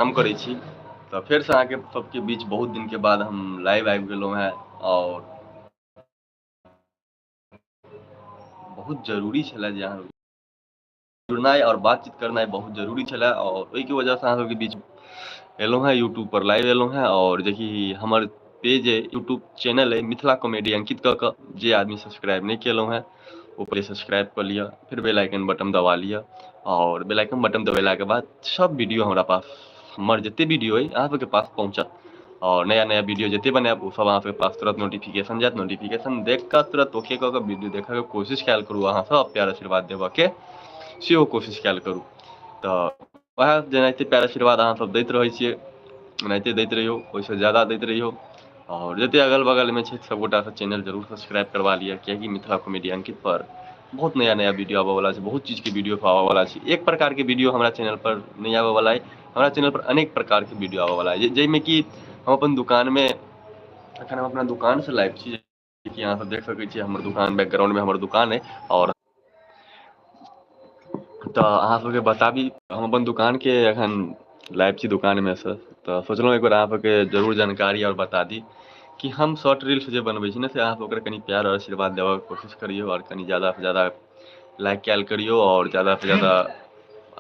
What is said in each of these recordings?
काम करै छी। तऽ फेरसँ अहाँके सबके बीच बहुत दिनके बाद हम लाइव आबि गेलहुँ हेँ आओर बहुत जरूरी छलै जे अहाँ जुड़नाइ आओर बातचीत करनाइ बहुत जरूरी छलै आओर ओहिके वजहसँ अहाँ सबके बीच एलहुँ हेँ, यूट्यूब पर लाइव एलहुँ हेँ। आओर जेकि हमर पेज अइ, यूट्यूब चैनल अइ मिथिला कॉमेडी अंकित कऽ कऽ, जे आदमी सब्सक्राइब नहि केलहुँ हेँ ओ पहिले सब्सक्राइब कऽ लिअ, फिर बेल आइकन बटन दबा लिअ आओर बेल आइकन बटन दबेलाके बाद सब वीडियो हमरा पास, हमर जते वीडियो अइ अहाँ सबके पास पहुँचत आओर नया नया वीडियो जते बनायब ओ सब अहाँ सबके पास तुरंत नोटिफिकेशन जायत। नोटिफिकेशन देख कऽ तुरंत ओके कऽ कऽ वीडियो देखऽके कोशिश कयल करू। अहाँ सब प्यार आशीर्वाद देबऽके सेहो कोशिश कयल करू। तऽ वएह जेनाहिते प्यार आशीर्वाद अहाँ सब दैत रहै छियै ओनाहिते दैत रहियौ, ओहिसँ ज्यादा दैत रहियौ। आओर जते अगल बगलमे छै सब गोटासँ चैनल जरूर सब्सक्राइब करवा लिअ, कियाकि मिथिला कॉमेडी अंकित पर बहुत नया नया वीडियो आबऽवला छै, बहुत चीजके वीडियो आबऽवला छै। एक प्रकारके वीडियो हमरा चैनल पर नहि आबऽवला अइ, हमरा चैनल पर अनेक प्रकारके वीडियो आबऽवला अइ, जाहिमे कि हम अपन दुकानमे, एखन हम अपना दुकानसँ लाइव छी, कि अहाँ सब देख सकै छियै हमर दुकान, बैकग्राउंडमे हमर दुकान अइ। आओर तऽ अहाँ सबके बताबी हम अपन दुकानके एखन लाइव छी दुकानमे सँ, तऽ सोचलहुँ एक बेर अहाँ सबके जरूर जानकारी आओर बता दी कि हम शॉर्ट रील्स जे बनबै छी ने, से अहाँ सब ओकरा कनि प्यार आओर आशीर्वाद देबऽके कोशिश करियौ आओर कनि ज्यादासँ ज्यादा लाइक कयल करियौ आओर ज्यादासँ ज्यादा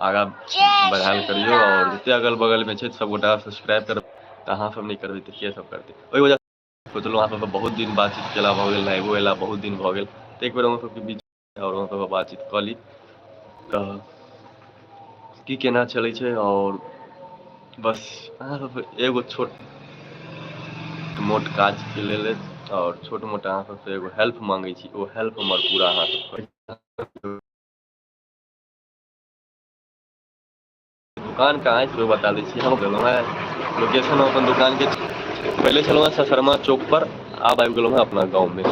आगाँ बढ़ायल करियौ। आओर जते अगल बगलमे छै सबगोटा सब्सक्राइब करबै, तऽ अहाँ सब नहि करबै तऽ के सब करतै। ओहि वजह सोचलहुँ अहाँ सबसँ बहुत दिन बातचीत केला भऽ गेल, लाइवो एला बहुत दिन भऽ गेल, तऽ एक बेर अहूँ सबके बीच आओर अहूँ सबसँ बातचीत कऽ ली तऽ की केना चलै छै। आओर बस अहाँ सब एगो छोट मोट काजके लेल आओर छोट मोट अहाँ सबसँ एगो हेल्प माँगै छी, ओ हेल्प हमर पूरा अहाँ सब। दुकान कहाँ है सेहो बता दै छी। हम गेलहुँ हेँ लोकेशन अपन दुकानके, पहिले छलहुँ हेँ ससरमा चौक पर, आब आबि गेलहुँ हेँ अपना गाँवमे,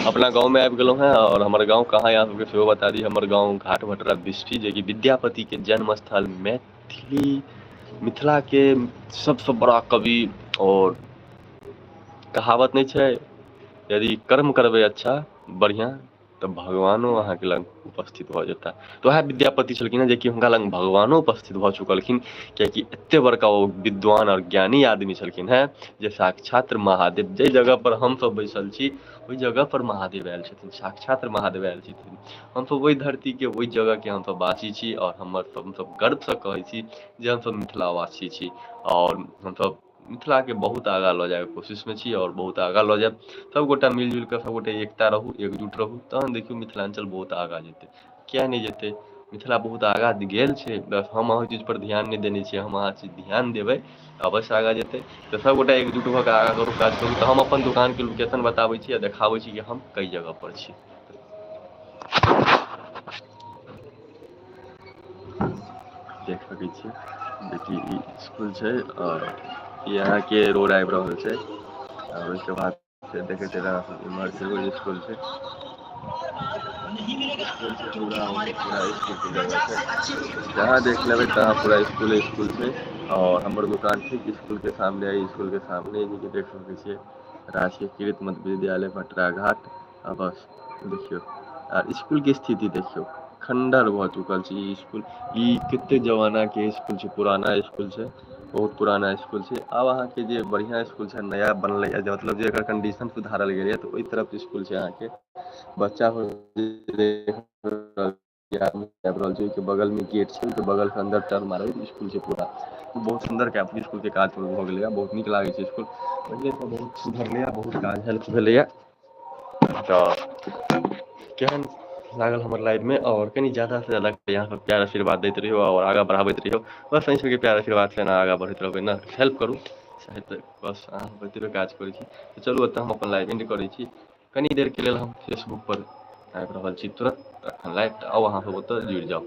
अपना गाँवमे आबि गेलहुँ हेँ। आओर हमर गाँव कहाँ अहाँ सबके सेहो बता दी, हमर गाँव घाट भटरा बिस्फी, जेकि विद्यापतिके जन्मस्थल, मैथिली मिथिलाके सबसँ बड़ा कवि। आओर कहावत नहि छै, यदि कर्म करबै अच्छा बढ़िआँ तऽ भगवानो अहाँके लग उपस्थित भऽ जेता। तऽ वएह विद्यापति छलखिन हेँ जेकि हुनका लग भगवानो उपस्थित भऽ चुकलखिन, कियाकि एते बड़का ओ विद्वान आओर ज्ञानी आदमी छलखिन हेँ जे साक्षात महादेव, जाहि जगहपर हमसब बैसल छी ओहि जगहपर महादेव आयल छथिन, साक्षात महादेव आयल छथिन। हमसब ओहि धरतीके ओहि जगहके हमसब वासी छी आओर हमर हमसब गर्वसँ कहै छी जे हमसब मिथिलावासी छी आओर हमसब मिथिलाके बहुत आगाँ लऽ जाइके कोशिशमे छी आओर बहुत आगाँ लऽ जायब। सबगोटा मिलजुलि कऽ सबगोटे एकता रहू, एकजुट रहू, तहन देखियौ मिथिलाञ्चल बहुत आगाँ जेतै। किया नहि जेतै, मिथिला बहुत आगाँ गेल छै, बस हम अहाँ ओहि चीजपर ध्यान नहि देने छियै। हम अहाँ चीज ध्यान देबै तऽ अवश्य आगाँ जेतै। तऽ सबगोटा एकजुट भऽ कऽ आगाँ करू, काज करू। तऽ हम अपन दुकानके लोकेशन बताबै छी आ देखाबै छी कि हम कई जगहपर छी। देख सकै छी जेकि ई स्कूल छै आओर ई अहाँके रोड आबि रहल छै आओर ओहिके बाद फेर देखैत हेबै अहाँ सब इम्हर सेहो स्कूल छै, स्कूल छै पूरा, पूरा स्कूल के जगह छै, जहाँ देख लेबै तहाँ पूरा स्कूल स्कूल छै। आओर हमर दुकान ठीक स्कूल के सामने है, स्कूल के सामने जे कि देख सकै छियै राजकीय मध्य विद्यालय भटरा घाट। आ बस देखियौ आ स्कूल के स्थिति देखियौ, खंडहर भऽ चुकल छै ई स्कूल। ई कते जमाना के स्कूल छै, पुराना स्कूल छै, बहुत पुराना स्कूल छै। आब अहाँके जे बढ़िआँ स्कूल छै नया बनलै जे मतलब जे एकर कंडीशन सुधारल गेलैए तऽ ओहि तरफ स्कूल छै। अहाँके बच्चा आबि रहल छै, ओहिके बगलमे गेट छै, ओहिके बगलसँ अन्दर टर्न मारबै स्कूल छै। पूरा बहुत सुन्दर स्कूलके काज भऽ गेलैए, बहुत नीक लागै छै स्कूल, पहिलेसँ बहुत सुधरलैए, बहुत काज हेल्प भेलैए। तऽ केहन लागल हमर लाइफमे, आओर कनि ज्यादासँ ज्यादा यहाँ सब प्यार आशीर्वाद दैत रहियौ आओर आगाँ बढ़ाबैत रहियौ। बस अहीं सबके प्यार आशीर्वादसँ एना आगाँ बढ़ैत रहबै ने, हेल्प करू चाहे बस अहाँ सब एतबे काज करै छी। तऽ चलू एतऽ हम अपन लाइव एंड करै छी, कनी देरके लेल हम फेसबुकपर आबि रहल छी तुरन्त, एखन लाइव। तऽ आउ अहाँ सब ओतऽ जुड़ि जाउ।